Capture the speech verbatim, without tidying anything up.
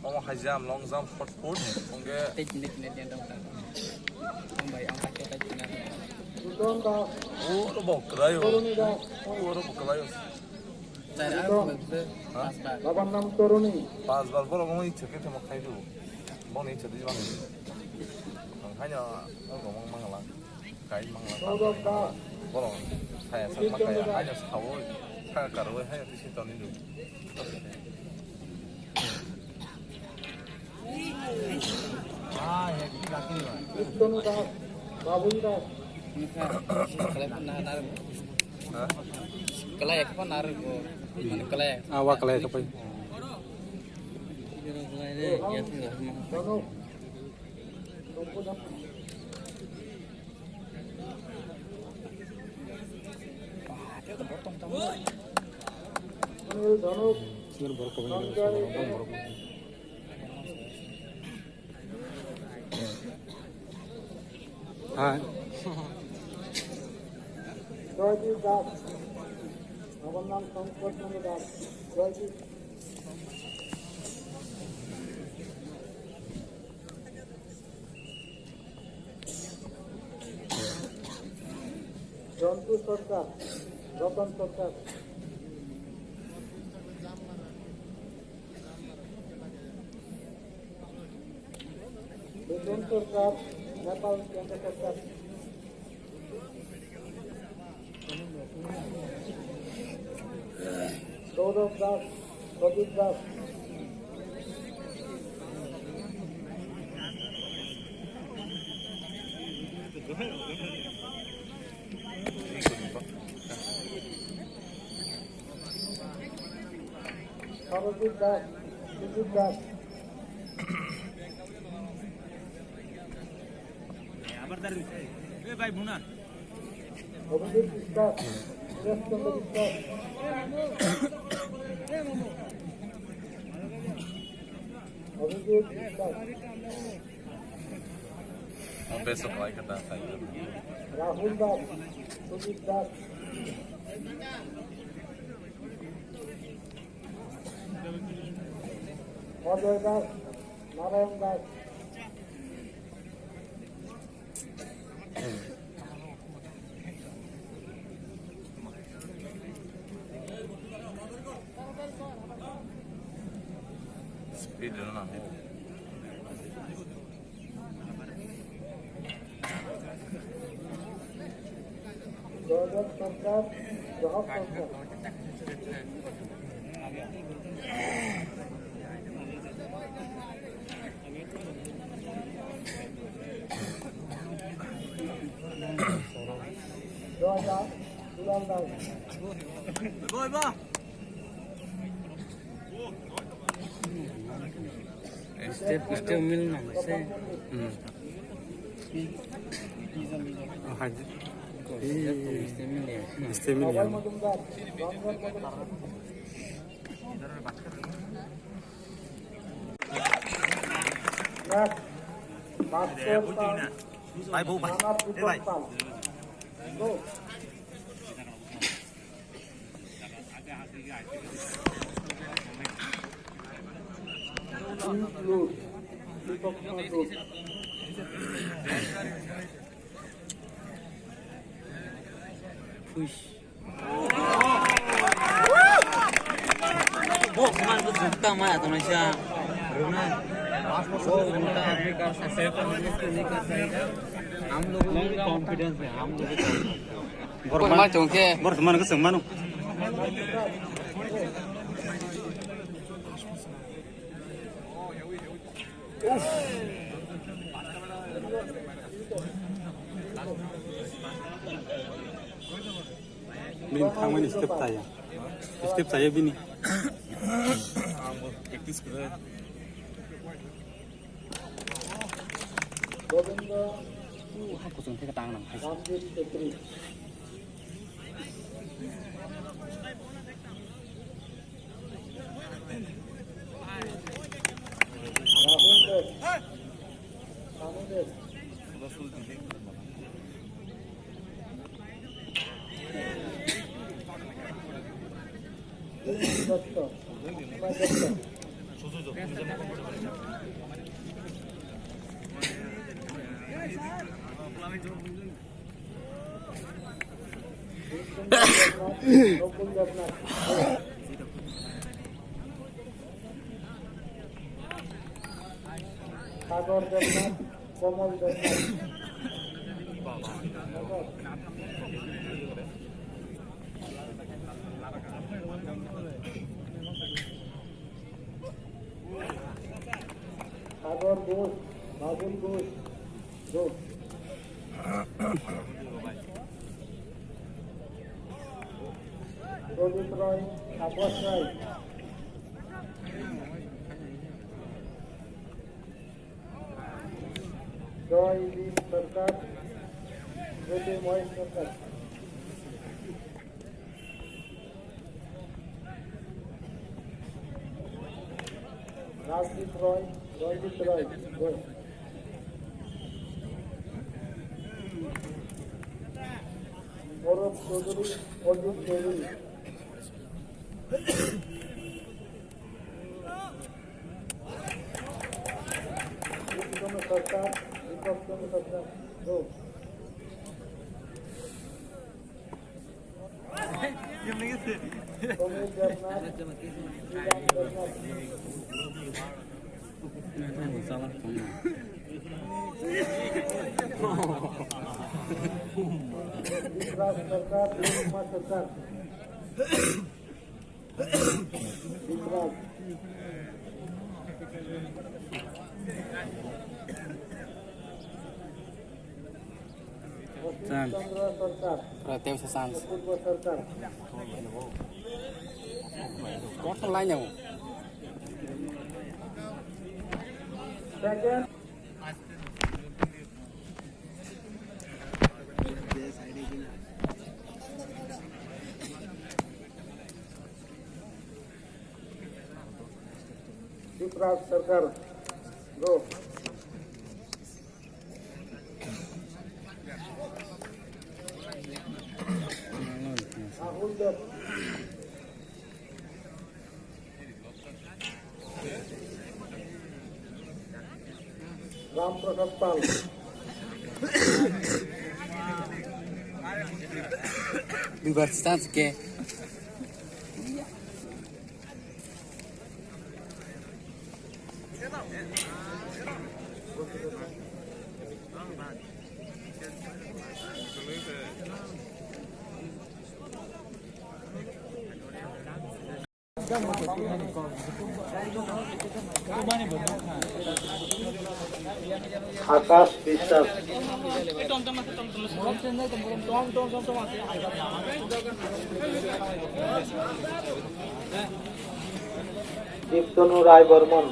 Omo high jump, long jump, shot put, hwnkhe tei tini tini tini tong tong. Ang bai ang kake tei tini. Oro bo kwlaio. Oro bo kwlaio. Char ar. Ha? Pas bar. Pas bar borok omo ichha khe thamo khai do. Bono ichha di bang. Ang haino omo mangala. Kai mangala. Borok saya sak ma kaya haino sawi. Sa karwi haino tisi toni do. Biplanu Das, Babun Das. Kalai ekho narwgo, mane kalai. Awa kalai ekho pai. Januk. Sunil Dhanuk. Sunil borok kobangma. Sanjay Dhanuk. Hai. Joydeep Das. Bhaban Ram Shankar Chandra Das. Joydeep. Jontu Sarkar, Ratan Sarkar. Biplanu Sarkar, Nepal Kendra Sarkar. Gaurav Das, Pradeep Das. Sarojit Das, Sujit Das. Abar dar, eh, bhai, buna. Abhijit Biswas, Suresh Chandra Biswas. Abhijit Biswas. Ang beso kawai kata kaya. Rahul Das, Sujit Das. Ajoy Das, Narayan Das. Speed rwna nango. Joseph Sarkar, Johor Sarkar. Joseph Dulal Das. Step, step milna se. Hmm. Oh, hai. Step milya. Step milya. Next, Bhaskar Pal, Bhai, bo, bhai. Ranab Eh, bhai. Pal. Go. Push. Bo, man, bo, jukta, ma, to, na, siya. Runa. Bo, unka aadmi kar sakta hai, aap aadmi kar sakte ho. Hum log ko bhi confidence hai, hum log ko. Borok man, borok man ko sengmano. Bini thangmani step chaya. Step chaya bini. Ang bo practice kore. Govinda. Hai kuchung theke tang nang hai. Ramjit Chhetri. Rahul Deb. Sanu Deb. Dutta. Dutta. সাগর দেবনাথ, কমল দেবনাথ। সাগর ঘোষ, বাবুল ঘোষ, ঘোষ। প্রদীপ রায়, তাপস রায়। জয় ভীম সরকার, জ্যোতির্ময় সরকার। রাজদীপ রয়, রণজিৎ রয়, গো। অরূপ চৌধুরী, অজিত চৌধুরী। বিক্রম সরকার, বিক্রম চন্দ্র সরকার, গো। সমীর দেবনাথ, বিকাশ সরকার, বিমল কুমার সরকার। বিপ্লব। চান্স। চন্দ্র সরকার। প্রত্যেক চান্স। পূর্ব সরকার। কত লাইন যাবো? সেকেন্ড। শিবরাজ সরকার, গো। রাহুল দেব। রামপ্রসাদ পাল। দুইবার চান্স কে? আকাশ বিশ্বাস। দীপ্তনু রায় বর্মন।